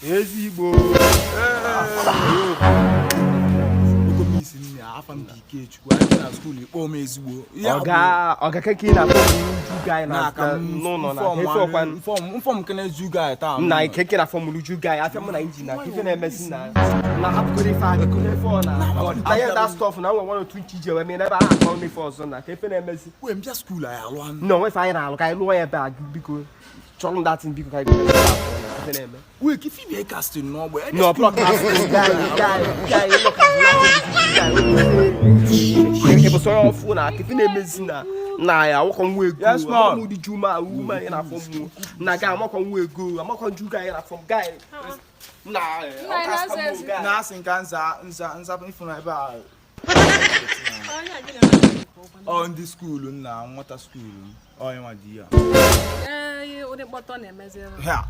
Ezigbo. Okomisi nne, afa m bụ Ikechukwu. Anyị na school ikpọ m ezigbo. Ọga, ọga, keke ị na-akpọ m uju guy na na ka m n'ụlọ na efe ọkwa. Form kene ju guy taa. Nna, keke na form uju guy afịa mụ na injin na ife na-emezi na hapụgoro ife adịgo ife ọ na ihe that stuff na nwe nwe otu nchi ji ewe mee n'ebe ahụ akọ m ife ọzọ na ka ife na-emezi. Wee mbịa school anyị alụ anụ. Nna, onwe ife anyị na-alụ, ka anyị lụọ ya ebe a. Biko, chọrọ m datin, biko, ka anyị gote ife na-eme. Wee ka ife bịa casting n'ọgbe. No, block casting, guy, guy, guy, look at the guy. Sọ ọfụ na ka ife na-emezi na ya awakọ nwa ego. Yes, ma'am. Amakọ m ụdị ju ma uma ya na-afọ mụ na guy, amakọ nwa ego, amakọ nju guy na-afọ m guy na. Nna, ị na-aza ezi. Na-asị nka nza nza nza ịfụna ebe a. Onye a gị na-eme? Ọ ndị school nna, nwata school m, ọ nwa di ya. Ee, ụdị mkpọtọ na-emezi ebe a. Ha.